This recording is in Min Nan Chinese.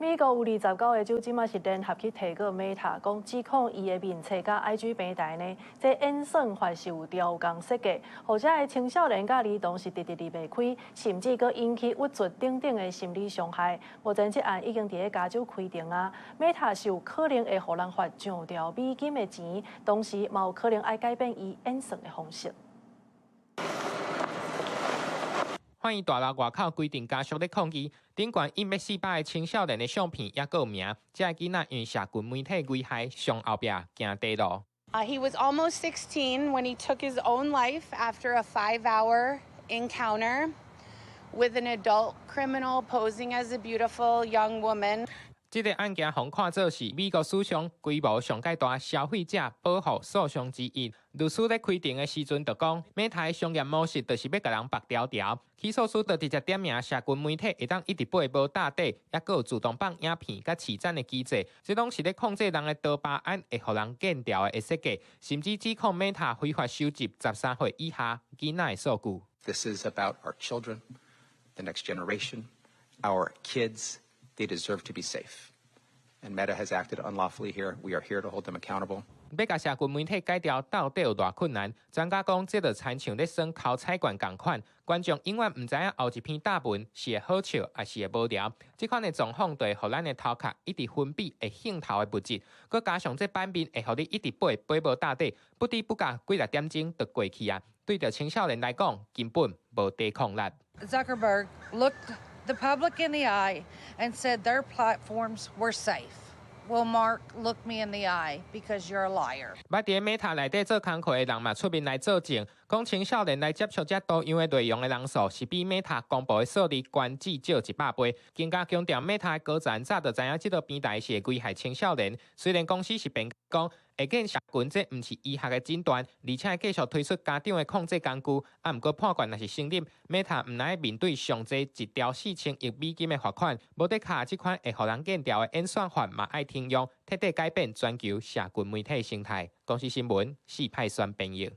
美國有29個州這馬是聯合去提告 Meta，講指控伊的面冊佮 IG 平台呢，這演算法是有調工設計，予遮的青少年佮兒童是直直離袂開，甚至閣引起鬱卒等等的心理傷害。目前這案已經佇咧加州開庭啊，Meta 是有可能會予人罰上兆美金的錢，同時嘛有可能愛改變伊演算的方式。法院大樓外口規陣家屬咧抗議，頂懸印欲400個青少年的相片，猶閣有名，這个囡仔因為社群媒體危害，上後壁行短路。 He was almost 16 when he took his own life after a 5-hour encounter with an adult criminal posing as a beautiful young woman. 這个案件予看做是美國史上規模上蓋大消費者保護訴訟之一。律師咧開庭的時陣就講，Meta 商業模式就是欲共人縛牢牢。起訴書就直接點名社群媒體會當一直播無膽底，猶閣有自動放影片佮飼讚的機制，這攏是咧控制人的多巴胺，會予人見調的設計，甚至指控 Meta 非法收集13歲以下囡仔的數據。 This is about our children, the next generation, our kids. They deserve to be safe. And Meta has acted unlawfully here. We are here to hold them accountable. 欲共社群媒體改掉，到底有偌困難？專家講，這就親像咧耍摳彩券仝款，觀眾永遠毋知影後一篇貼文是會好笑，抑是會無聊。這款的狀況就會予咱的頭殼一直分泌會興頭的物質，閣加上這版面會予你一直掰掰無膽底，不知不覺幾若點鐘就過去啊！對著青少年來講，根本無抵抗力。 Zuckerberg looked the public in the eye and said their platforms were safe. Well, Mark, look me in the eye because you're a liar. 捌佇 Meta 內底做工課的人嘛出面來作證，講青少年來接觸這多樣的內容的人數是比 Meta 公布的數字懸至少100倍。更加強調 Meta 的高層早就知影這个平台是會危害青少年。雖然公司是辯講，會見社群這毋是醫學的診斷，而且會繼續推出家長的控制工具。啊，毋過判決若是成立，Meta 毋但面對上濟1兆4千億美金的罰款，無得卡這款會予人見調的演算法嘛愛停用，徹底改變全球社群媒體生態。公視新聞，四派選編譯。